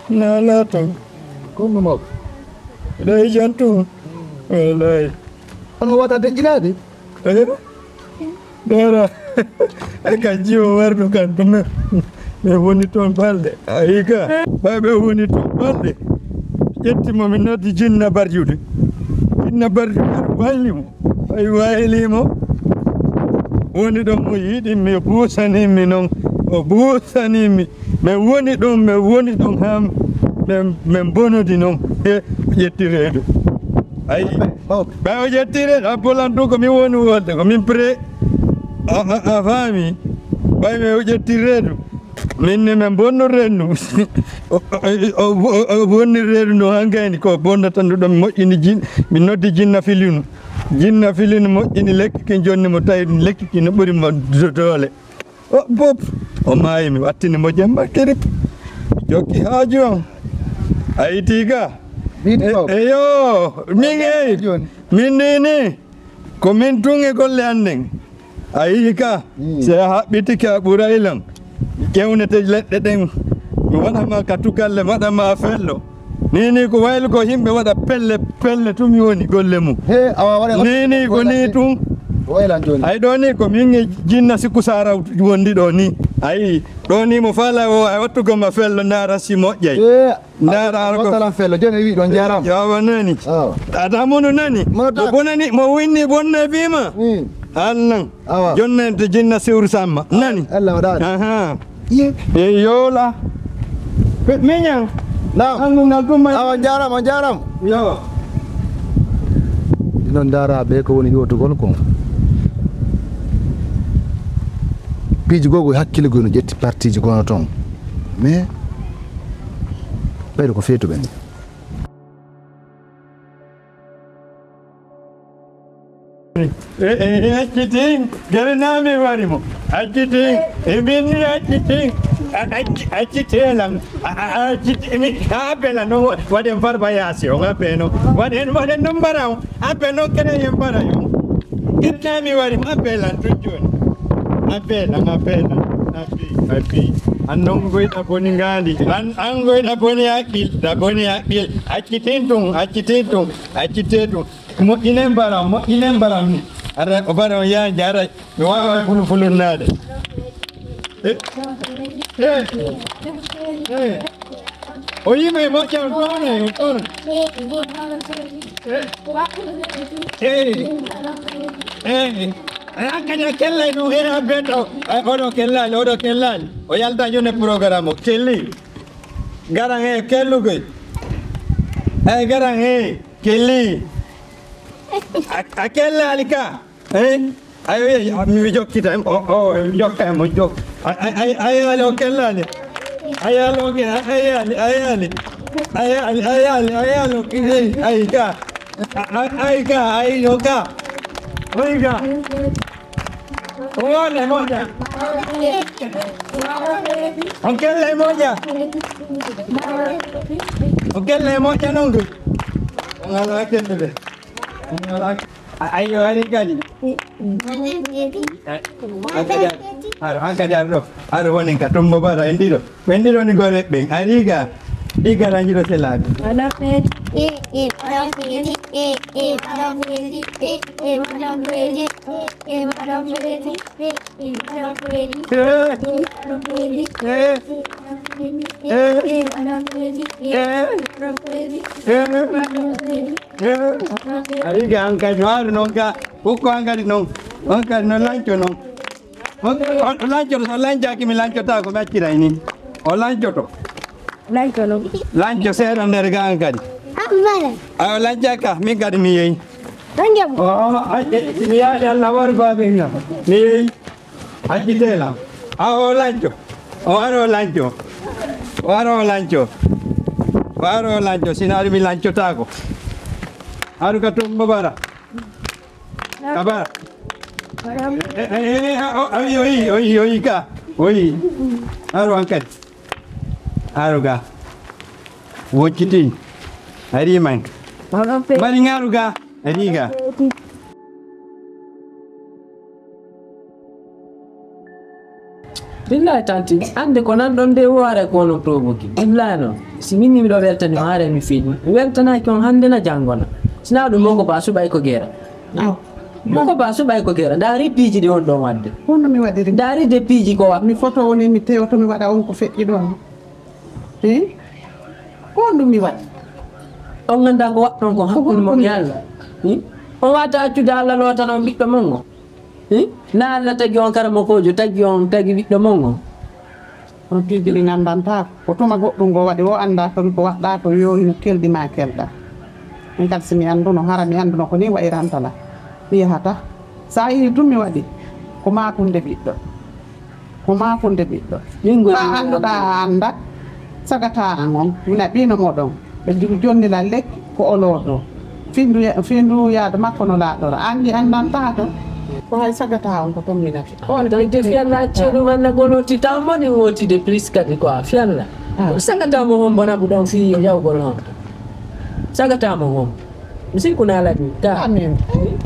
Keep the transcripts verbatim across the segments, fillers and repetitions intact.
Na laatan. Ko no mawɗo. Ɗo e jantu. Wallahi. Kono wata deƴƴinaade. Eh? Dara. E ka jiwo wardu kan ɗum. Ɓe woni toon balɗe. Ayi ka. Ɓay ɓe woni toon balɗe. Ƴetti mo mi noddi jinna barjude. Jinna barjude. Wayli mo. Ay waylimo. Woni ɗon mo yiɗimmi, o buusanimmi noon. O buusanimmi. Min woni ɗum, min woni ɗum haa min, min bonodi noon. He, o ƴetti reedu. Ayi. Ɓay o ƴetti reedu, a bolan ɗum ko min woni wolde, ko min pre. A, a, a faami? Ɓay min o ƴetti reedu. Min ne min bonno rennu. O, o, o, o, o bonni reedu ndu haa gayni ko bonnata ndu ɗon moƴƴini jin-, mi noddi jinna filinu. Jinna filinu moƴƴini lekki kin jonni mo tawi lekki kin no ɓuri mo do-, doole. O bob, o maayi mi wattini mo jemma kirip. Jokki haaju am. A itii ga? Biɗi E, ko. Eyo, min eyi. Jooni. Min ni ni. Ko min tun e golle an ɗen. A yiyi ka, Mm. si a haɓɓitike a ɓuray lan. Mi ƴewnete leɗɗe ɗen, mi waɗa ma ka tukalle, mi waɗa ma fello. Ni ni ko wayli ko yimɓe waɗa pelle, pelle tun mi woni golle mum. He, awa waɗa Ni ni ko ni tun. Waylan jooni. Ay ɗo ni ko min e jinna sikku sara wondi ɗo ni. Ayi, ɗo ni mo fala o, ay wattugo ma fello ndara si moƴƴay. He, Ndaara ar ko. Talan fello, jooni wi ɗon jaaraama. Yo, awa nani. Awa. Tata mono nani. Mono ta- Mo bonani, mo winni bonne bima. Hmm. Annan. Awa. Jonne to jinna sewru samma. Nani. Allah waɗaani. Aha. Ye. E yola. Pe-, miñan. Naam. Annu ngal ɗum ma- Awa, on jaaraama, on jaaraama. Yo. Ɗi noon ndaara ɓe ko woni yotugol kon. Piiji goo ko hakkille goo no ƴetti partiiji goo no toon. Mais ɓayde ko feetuɓe. E, e, e, accitin, gere naa mi wari mo. Accitin, e min ni accitin. A, acci-, accitin lan. A, a, accitin, mi, a appela no wa-, waɗen farba yaasi, on appela no. Waɗen, waɗen ɗum mbara on. Appela no kene yen mbara yo. Gere naa mi wari mo, appela lan tun jooni. Appela, appela. Appi, appi. An non goyɗa boni ngaandi. An, an goyɗa boni haqqil, ɗa boni haqqil. Accitin tun, accitin tun, accitin tun. Moƴƴinen mbaram, moƴƴinen mbaram ni. Ara, o mbaram yaanji, ara. Mi waawa fulu-, fulunnaade. Eh, eh, eh. O yima e moƴƴam toon e toon. Eh, eh, eh. Ay, hakkadi a kellay ɗum, eh, a beɗɗo. Ay, oɗo kellaali, oɗo kellaali. O yalta jone programme o. Kelli. Garan he, kellugoy. Ay, garan he, kelli. A, a kellaali ka. Eh? Ayo, eh, mi jokkita. O, o, mi jokka, mo jok. Ay, ay, ay, ay, alo, kellaali. Ay, alo, ke, ay, ay, ay, ay. Ay, ay, ay, ay, ay, alo, ke, ay, ay, ka. Ay, ay, ka, ay, yo, ka. Ay, ka. Wone moƴƴa. On kelle moƴƴa. On kelle moƴƴa non ɗum. On ala kelle de. On ala ke-, a-, ayo, ari kadi. Hankadi ar-, hankadi ar ɗo. Ar wonin ka tumbo bara en ɗiɗo. Ɓen ɗiɗo ni gore ɓen. Ari ga. Ɗi garanji ɗo selaaɓe. Ari ga hankadi no ari non ka. Ukko hankadi non. Hankadi no lanco non. On, on lancoto, so lancaaki mi lancotaako, mi acciray ni. O lancoto. Lanco non. Lanco seeɗa nder ga hankadi. Ay, o lancaaka, min kadi mi yehi. O, o, a, e, mi yaali Allah waru baabe nga. Mi yehi. Accitela. A, o lanco. O ara o lanco. O ara o lanco. O ara o lanco. Sina ari mi lancotaako. Aru ka tumbo bara. Ka bara. E, e, e, e, a, o, a, o, o, o, o, ka. O. Aru hankadi. Aru ga. Wocciti. Ari man. Mari ngaru ga. Ari ga. Billahi tanti, ande ko nan ɗon de o haray ko onon provoqué. Billahi non. Si min ni miɗo weltani on haray mi fiɗi. Mi weltanaaki on hande na janngo na. Sina ɗum mon ko ba suɓay ko gera. Aw. Mon ko ba suɓay ko gera. Ndaari piiji ɗi on ɗon wadde. Honno mi waɗiri? Ndaari de piiji ko wa. Mi foto woni mi tewoto mi waɗa on ko feƴƴi ɗon. Hi? Ko honɗum mi waɗi? On nganndaa ko waɗɗon kon hakkunde mon e Allah. Hi? On wata accude Allah lootana on ɓiɗɗo mon on. Hi? Na Allah tagi on karamokoojo, tagi on, tagi ɓiɗɗo mon on. On piiji ɗi nganndantaa ko tuma goɗɗum ngo waɗi, o anndaa toon ko waɗɗaa toon, yo hino kelɗi maa kelɗaa. Min kadi si mi annduno, hara mi annduno ko nii waɗiranta la. Mi yahata. So a yii tun mi waɗi, ko maakunde ɓiɗɗo. Ko maakunde ɓiɗɗo. Min ngoni ko annduɗaa a anndaa, sagataa an on, mina ɓiino moɗon. Ɓe jum jonnila lekki ko o looto. Fii ndu ya-, fii ndu yaadu makko no laaɗora. Anndi anndantaa to. Ko hay sagata on ko ton minati. On tan te fiyalla acce ɗum anna gonoti taw moni woti de plus kadi quoi fiyalla. Ah. Sagata mo hombo nabu ɗon fii yawgol on. Sagata mo hombo. Mi sikku na ala ɗum ta. Amin.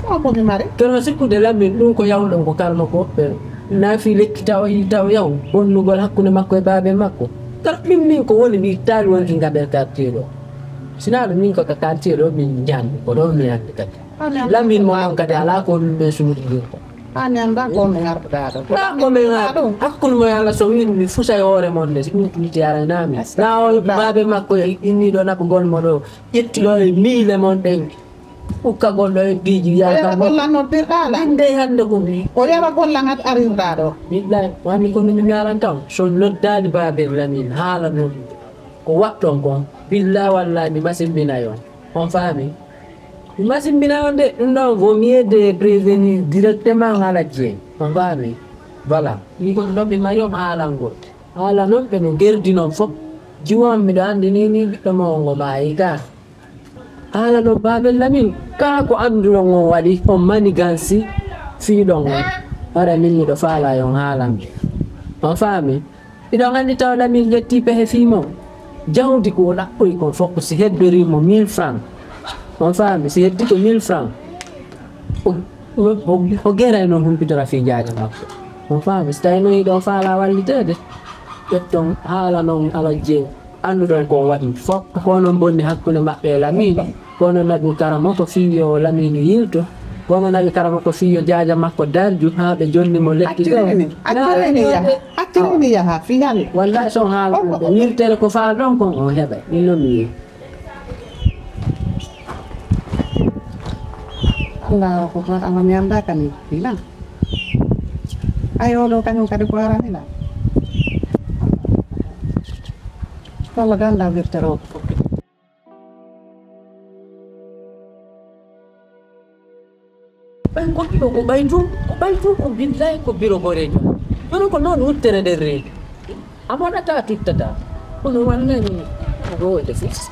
On ko mi mari. Kono sikkude lamin ɗum ko yawɗon ko kalma ko ɓe. Na fii lekki taw yi taw yaw. Bonnugol hakkunde makko e baabe makko. Kala ɗum min ko woni mi taali wonki ngaɓel quartier ɗo. Sinaa ɗum min ko ka quartier ɗo min njahanmi, ko ɗo mi anndi kadi. Lamin mo on kadi alaa ko min ɓe suuɗi ɗum ko. An anndaa ko min arduɗaa ɗo. Alaa ko min ardu. Hakkunde mo e Allah so wiin mi fusay hoore mon de, si ɗum ɗum tiyara nami. Na o baabe makko e inniɗo naɓugol mo ɗo, ƴetti ɗo e miile mon ɗen. Ukkagol ɗo e piiji wiya kam. Golla noddirɗaa la. Min dey hannde ko mi. O yara golla ngat arirɗaa ɗo. Billahi, wami ko min ngaran kam. So noddaali baabe Lamin haala non. Ko waɗɗon kon, billaa wallaahi mi masimbinay on. On faami? Mi masimbinay on de, ɗum ɗon vaut mieux de prévenir directement haala Dieng. On faami? Voilà. Min ko ɗum ɗon mi mari on haalangol. Haala non ɓe no gerdi non fof. Jiwon miɗo anndi ni ni ɓiɗɗo mo on ngo maayi ka. Haala non baaben Lamin, kala ko annduɗon on waɗi, on manigansi fiiɗon on. Hara min miɗo faalaa on haalan. On faami? Hiɗon anndi taw Lamin ƴetti pehe fii mon. Jawdi ko o ɗaɓɓoyi kon fof ko si heddorii mo mille francs. On faami, si heddi ko mille francs. O, o, o, o geray noon humpitora fii jaaja makko. On faami, si tawi noon hiɗon faalaa walliteede, ƴetton haala noon ala jeew. Annduɗon ko on waɗi fof. Ko onon bonni hakkunde maɓɓe e Lamin. Kono naɓi karamoko fii yo Lamine yilto. Kono naɓi karamoko fii yo jaaja makko darju haa ɓe jonni mo lekki ɗo. Accirini, accirini yaha. Accirini yaha, fii hannde. Wallahi so on haala yiltere ko faalɗon kon on heɓay. Min noon mi yi'i. Allahu akbar, ama mi anndaa ka mi yi'i. Ayo ɗo kañum kadi ko harani la. Walla ganda wirtere o. Ɓay goɗɗo ko ɓay jum, ko ɓay jum, ko billahi ko biro gorejo. Kono ko noon wuttere nder reedu. A moɗata tuttata. Kono wallahi ko gowode fof.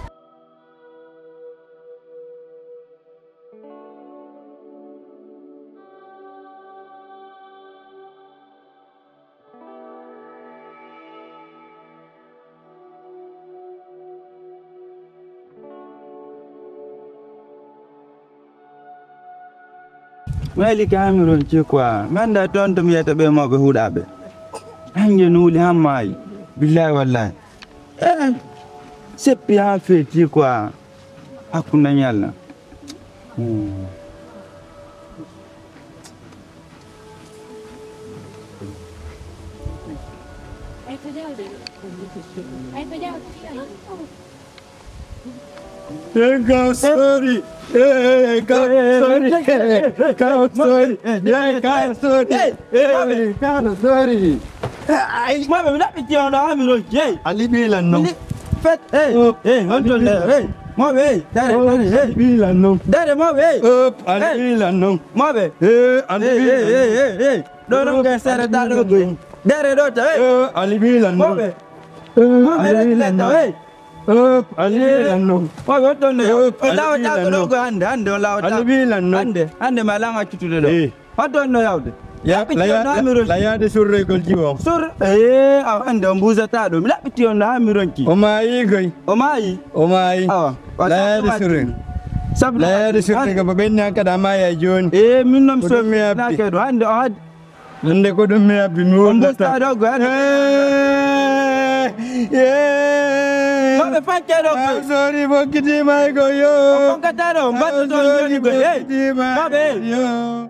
Wayli ka hamiron ci quoi. Mi anndaa toon to mi yiyata ɓe mawɓe huɗaaɓe. Hange nuuli han maayi. Billahi wallahi. Eh, seppi han feeti quoi. Hakkunde ñalla. Hmm. Hey, God, sorry. Hey, God, sorry. Hey, God, sorry. Hey, God, sorry. Hey, God, sorry. Ay, mawɓe, mi ɗaɓɓiti on ɗo, haa mi ronki, hey. A liɓi lan non. Mi liɓi fet, hey, hey, on ton ɗo, hey. Mawɓe, hey, dare, dare, hey. A liɓi lan non. Dare, mawɓe, hey. Hop, a liɓi lan non. Mawɓe. Hey, a liɓi lan non. Hey, hey, hey, hey. Ɗo non kay sere ta ɗo. Dare ɗo ta, hey. Hey, a liɓi lan non. Mawɓe. Hey, a liɓi lan non. Hey. Hop, a liɓi lan non. Mawɓe, on ton ɗo. Hop, a liɓi lan non. On lawata ko ɗo ko hannde, hannde on lawata. A liɓi lan non. Hannde, hannde ma lan accutude ɗo. Hey. Hoto on no yawde. Ya, laɓɓiti on no haa mi ronki. Layaade surroygol jiwo. Sur, eh, awa hannde on mbuusataa ɗo. Mi laɓɓiti on no haa mi ronki. O maayi koy. O maayi? O maayi. Awa. Layaade surroy. Sabu layaade surroy ko ɓenni hankadi a maayi hay jooni. Eh, min noon mi sominaake ɗo. Hannde o had-, Hannde ko ɗum mi abbi mi wondata. Ɗo go Eh, eh. Maɓe fakke ɗo I'm sorry, fokkitiima e ko yo. Fokkata ɗo mbaɗɗo ɗo joni go. Hey. Maɓe. Yo.